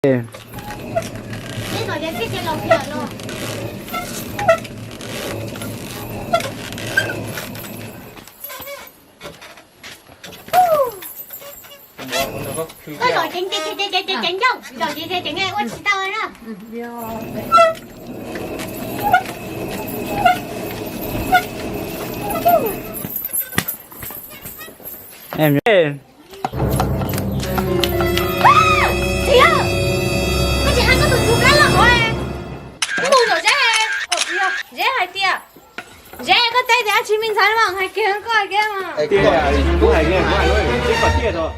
Koj zom ceev ceev ceev ceev ceev ncauj, zom ceev ceev ceev ua tsis tau na. Txiv, koj tsis hais koj tus tub kab los hov. Mus zom zeb, zeb hais tias, zeb koj teb tias tsis me ntxhais mas hais kiag koj kiag mas. Tiag, kuv hais kiag, kuv hais tiag, koj tiag tau,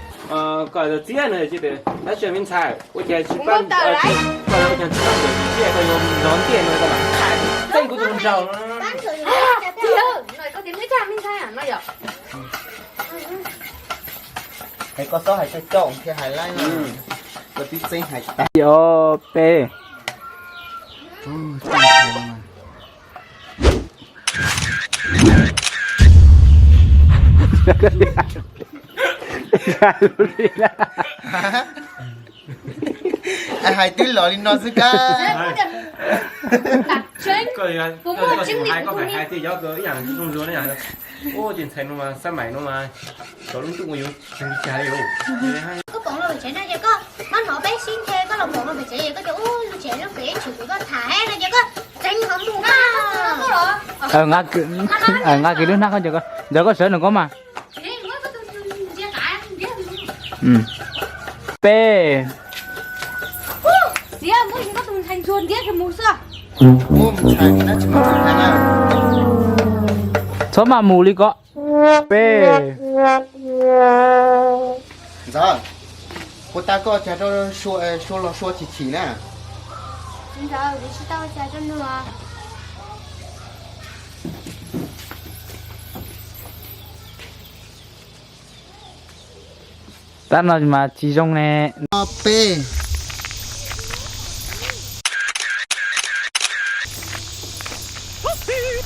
koj txiv no tias tab sis me ntxhais ua cas tsis pab, koj ua cas tsis pab tiag, koj yuav zov ntiag no koj mam txeeb kuv tus nraug no. Tiag, koj tias me ntxhais no yom. Es koj txhob hais coj coj thiaj hais laib, koj tib txeeb hais tag. Ob peb. Hais twb los li no xwb kab. Hais koj hais tias cov ib yam zoo zuag ne, ua ces ntxhais no mas xab maim no mas cov lub ntuj ua yuav tsis li cas li. Koj pom los tsev no ces koj muab hnov peb sib ntshe koj los pom los pem tsev es koj tias ub lub tsev lub pem tsis kuv koj tham no ces koj tseev qhov mus koj los. Nqa kiag lub hnab koj, ntawd koj sawv nws koj mas. Peb. Txiv, muab koj tus ntxhais ntsuag ntiab kiag mus xwb. Txhob mas mus li ko. Peb. Ntxawm, kuv tas koj cas rau sua los sua chim chim na. Tab no mas tsis zoo ne. Peb.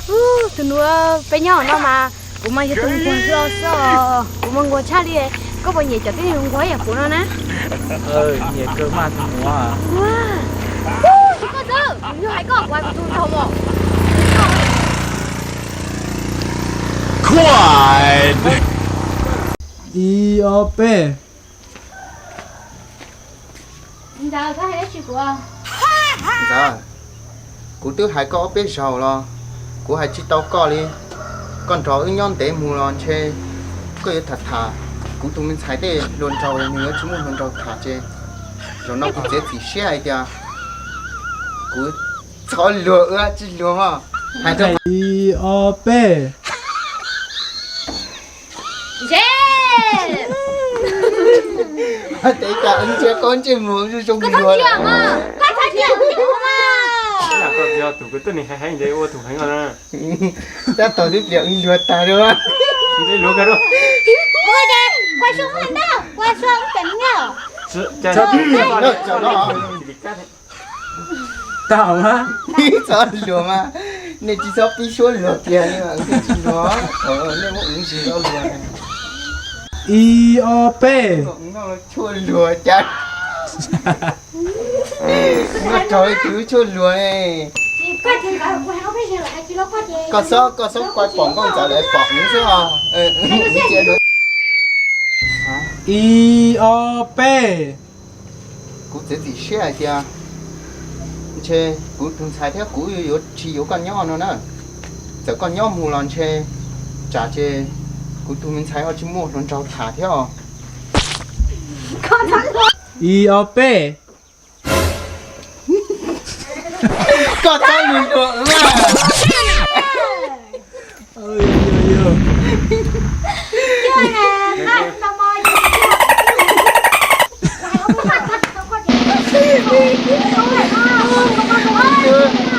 Tus nus, peb nyob no mas kuv mas yog tus nquag hlo xwb os, kuv mas nquag tshaj li. Koj puas nyiam cov tib neeg nquag ib yam kuv no na? Nyiam kawg mas tus nus. Tsis koj xwb, kuv yog hais koj kuv hais kuv tus nraug mos. Ib ob peb. Ntxawm, kuv twb hais koj ob peb zaug los kuv hais tsis tau koj li. Koj nrog wb nyob ntev mus los ntshe koj yuav tham tham kuv tus me ntxhais tej hluas nraug, nws yuav tsis muaj hluas nraug tham ces zaum no kuv txiav txim siab hais tias kuv txhob luag wb tsis luag mog. Hais rau ib ob peb. Tes cas wb ntsia koj ntsej muag zoo zoo luag. Koj txhob cia kuv tus koj tuaj nim hais heev ntev ua tus heev os. Tab tom twb pliam wb luag tag li. Luag kawg. Tau mas. Txhob luag mas, nej tsis txhob pib suab luag kiag li mas wb twb tsis luag, nej muab wb ntsis luag. Ib ob peb. Tshuaj luag cas. Muaj raug ib tug tshuaj luag ne. Koj xob, koj xob kuaj pom nkauj ntxawm lawv pom wb xwb os. Ib ob peb. Kuv txiav txim siab hais tias ntshe kuv tus ntxhais thiab kuv yuav tsis yuav koj nyob no na. Txawm koj nyob mus los ntshe tsam ces kuv tus me ntxhais ho tsis muaj hluas nraug tham thiab os. Ib ob peb. Koj txhob luag luag.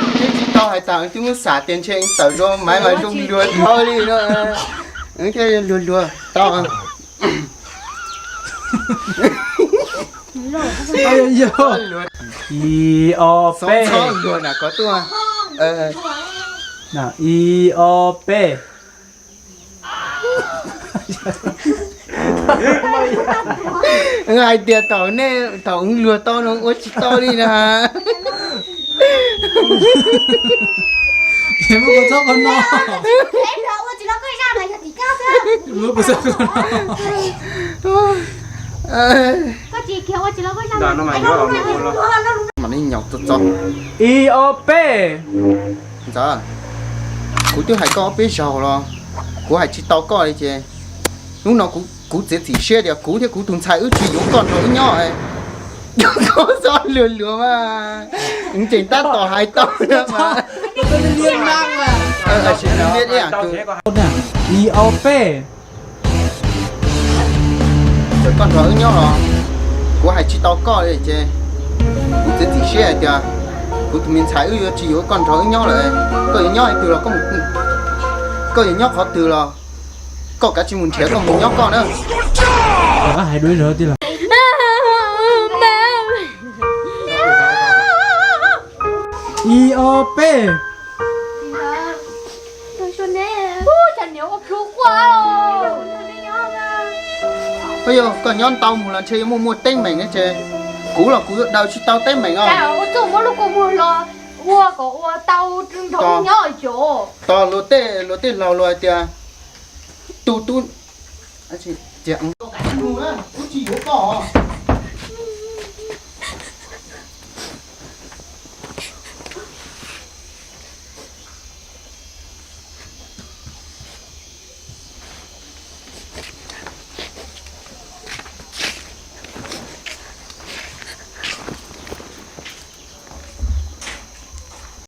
Twb tsis tau hais tas twb muab xam tias ntshe tawm rau maiv mas zoo luag dhau li no. Thiaj luag luag tau. Ib ob peb. Ib ob peb. Hais tias thaum nej thaum luag tau no ua tsis tau li na. Ib ob peb. Ntxawm, kuv twb hais koj ob peb zaug los kuv hais tsis tau koj li ces hnub no kuv txiav txim siab tias kuv thiab kuv tus ntxhais wb tsis yuav koj nrog wb nyob. Koj txhob luag luag mas, tseem tab tom hais tau mas. Ib ob peb. Txawm koj nrog wb nyob los kuv hais tsis tau koj li ces kuv txiav txim siab hais tias kuv tus me ntxhais wb yuav tsis yuav koj nrog wb nyob lawm. Koj yuav nyob qhov twg los, koj yuav nyob qhov twg los koj kav tsij mus nrhiav koj mus nyob koj na. Hais dua zaug tiag los. Ib ob peb. Yog koj nyob ntau mus los ntshe yuav muaj muaj teeb meem ces kuv los kuv yuav daws tsis tau teeb meem os. Tos luag tej luag tej laug luag hais tias tu tub, kuv tsis yuav koj.